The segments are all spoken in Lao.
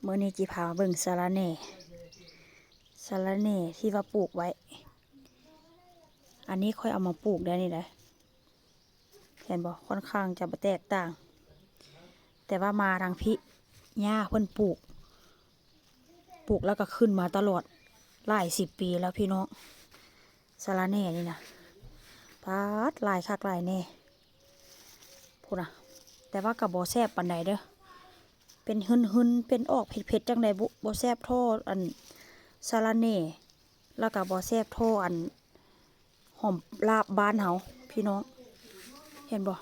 ມື້ນີ້ຈິພາມາເບິ່ງສະລະແໜ່ ສະລະແໜ່ທີ່ວ່າປູກໄວ້. ອັນນີ້ຂ້ອຍເອົາມາປູກໄດ້ນີ້ໄດ໋ ເຫັນບໍ່? ຄ່ອນຂ້າງຈະບໍ່ແຕກຕ່າງ ແຕ່ວ່າມາທາງພີ້ ຍ່າເພິ່ນປູກ ປູກແລ້ວກໍຂຶ້ນມາຕະຫຼອດ ຫຼາຍສິບປີແລ້ວພີ່ນ້ອງ. ສະລະແໜ່ນີ້ນະ ປາດ ຫຼາຍຄັກຫຼາຍແນ່ ພຸ້ນນະ. ແຕ່ວ່າກໍບໍ່ແຊບປານໃດເດີ້ ເປັນຫຶ່ນໆ ເປັນອອກເຜັດໆ ຈັ່ງໃດບຸ ບໍ່ແຊບທໍ່ອັນສະລະແໜ່ ແລ້ວກໍບໍ່ແຊບທໍ່ອັນຫອມລາບບ້ານເຮົາພີ່ນ້ອງ ເຫັນບໍ່?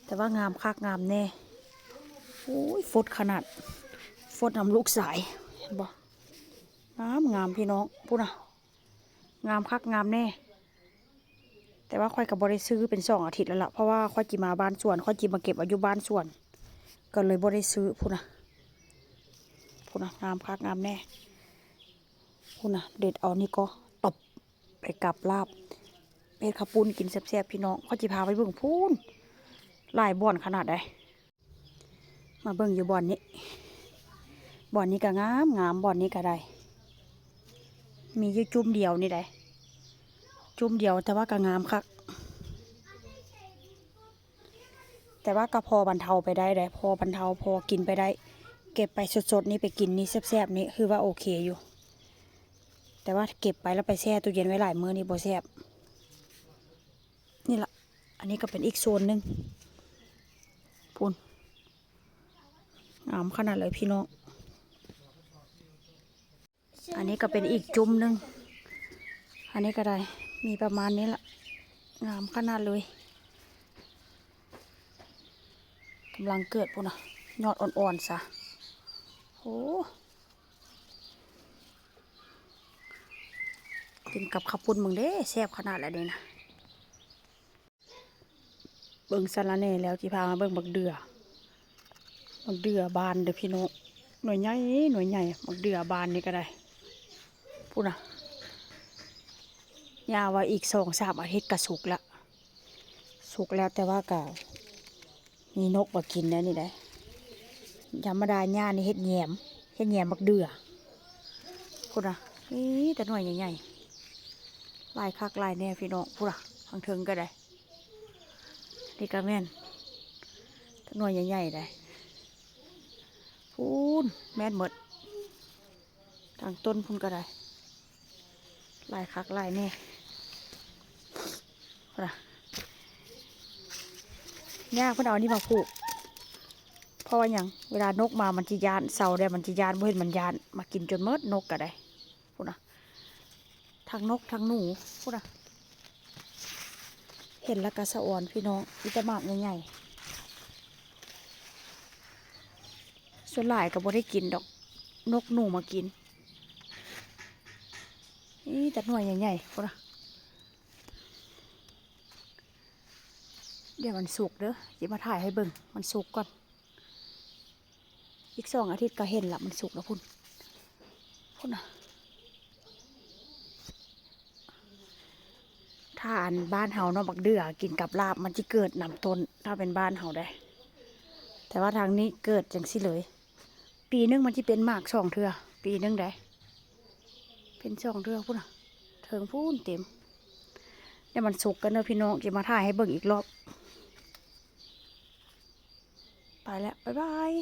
ແຕ່ວ່າງາມຄັກງາມແນ່. ໂອ້ຍ ຟົດຂະໜາດ ຟົດນຳລູກຊາຍ ເຫັນບໍ່? ງາມໆ ພີ່ນ້ອງ ພຸ້ນນະ ງາມຄັກງາມແນ່. ແຕ່ວ່າຂ້ອຍກໍບໍ່ໄດ້ຊື້ເປັນສອງອາທິດແລ້ວລະ ເພາະວ່າຂ້ອຍຈິມາບ້ານສວນ ຂ້ອຍຈິມາເກັບເອົາຢູ່ບ້ານສວນ ກໍເລີຍບໍ່ໄດ້ຊື້. ພຸ້ນນະ ພຸ້ນນະ ງາມຄັກງາມແນ່. ພຸ້ນນະ ເດັດເອົານີ້ກໍຕົບ ໄປກັບລາບ ເຮັດເຂົ້າປຸ້ນກິນແຊບໆ ພີ່ນ້ອງ. ຂ້ອຍຊິພາໄປເບິ່ງພຸ້ນ ຫຼາຍບ່ອນຂະໜາດໃດ. ມາເບິ່ງຢູ່ບ່ອນນີ້ ບ່ອນນີ້ກໍງາມໆ ບ່ອນນີ້ກໍໄດ້ ມີຢູ່ຈຸ້ມດຽວນີ້ໃດ໋ ຈຸ້ມດຽວ ແຕ່ວ່າກໍງາມຄັກ. ແຕ່ວ່າກໍພໍບັນເທົາໄປໄດ້ໃດ໋ ພໍບັນເທົາ ພໍກິນໄປໄດ້. ເກັບໄປສົດໆນີ້ ໄປກິນນີ້ແຊບໆນີ້ ຄືວ່າໂອເຄຢູ່ ແຕ່ວ່າເກັບໄປແລ້ວໄປແຊ່ຕູ້ເຢັນໄວ້ຫຼາຍມື້ນີ້ບໍ່ແຊບ. ນີ້ລະ ອັນນີ້ກໍເປັນອີກໂຊນໜຶ່ງ ພຸ້ນ ງາມຂະໜາດເລີຍພີ່ນ້ອງ. ອັນນີ້ກໍເປັນອີກຈຸ້ມໜຶ່ງ ອັນນີ້ກໍໄດ້ ມີປະມານນີ້ລະ ງາມຂະໜາດເລີຍ. ກຳລັງເກີດພຸ້ນນະ ຍອດອ່ອນໆຊະ ໂອ້ ກິນກັບເຂົ້າປຸ້ນເບິ່ງເດ້ ແຊບຂະໜາດລະເດ້ນະ. ເບິ່ງສະລະແໜ່ແລ້ວ ຊິພາມາເບິ່ງບັກເດື່ອ ບັກເດື່ອບານເດີ້ພີ່ນ້ອງ ໜ່ວຍໃຫຍ່ ໜ່ວຍໃຫຍ່. ບັກເດື່ອບານນີ້ກໍໄດ້ ພຸ້ນນະ ຍ່າວ່າອີກສອງສາມອາທິດກໍສຸກລະ ສຸກແລ້ວ ແຕ່ວ່າກໍມີນົກມາກິນແລ້ວນີ້ໄດ໋. ທຳມະດາຍ່ານີ້ເຮັດແຍມ ເຮັດແຍມບັກເດື່ອ ພຸ້ນນະ ມີແຕ່ໜ່ວຍໃຫຍ່ໆ ຫຼາຍຄັກຫຼາຍແນ່ພີ່ນ້ອງ. ພຸ້ນນະ ທາງເທິງກໍໄດ້ ນີ້ກໍແມ່ນໜ່ວຍໃຫຍ່ໆໃດ໋ ພຸ້ນ ແມ່ນໝົດ ທາງຕົ້ນພຸ້ນກໍໄດ້ ຫຼາຍຄັກຫຼາຍແນ່. ພຸ້ນນະ ຍ່າເພິ່ນເອົານີ້ມາຜູກ ເພາະວ່າຫຍັງ? ເວລານົກມາມັນຊິຢ້ານ ເຊົາແລ້ວມັນຊິຢ້ານ ບໍ່ເຫັນມັນຢ້ານ ມາກິນຈົນໝົດນົກກໍໄດ້. ພຸ້ນນະ ທັງນົກທັງໜູ ພຸ້ນນະ ເຫັນແລ້ວກະສະອອນພີ່ນ້ອງ ມີແຕ່ໝາກໃຫຍ່ໆ. ສ່ວນຫຼາຍກໍບໍ່ໄດ້ກິນດອກ ນົກໜູມາກິນ ມີແຕ່ໜ່ວຍໃຫຍ່ໆ ພຸ້ນນະ. ດຽວມັນສຸກເດີ້ ຊິມາຖ່າຍໃຫ້ເບິ່ງ ມັນສຸກກ່ອນ. ອີກສອງອາທິດກໍເຫັນລະ ມັນສຸກລະພຸ້ນ ພຸ້ນນະ. ຖ້າອັນບ້ານເຮົາເນາະ ບັກເດື່ອກິນກັບລາບ ມັນຊິເກີດນຳຕົ້ນ ຖ້າເປັນບ້ານເຮົາເດ້. ແຕ່ວ່າທາງນີ້ເກີດຈັ່ງຊີ້ເລີຍ ປີໜຶ່ງມັນຊິເປັນໝາກສອງເທື່ອ ປີໜຶ່ງເດ້ ເປັນສອງເທື່ອພຸ້ນນະ ເທິງພຸ້ນເຕັມ. ດຽວມັນສຸກກ່ອນເດີ້ພີ່ນ້ອງ ຊິມາຖ່າຍໃຫ້ເບິ່ງອີກລອບ. ໄປແລ້ວ ບາຍບາຍ.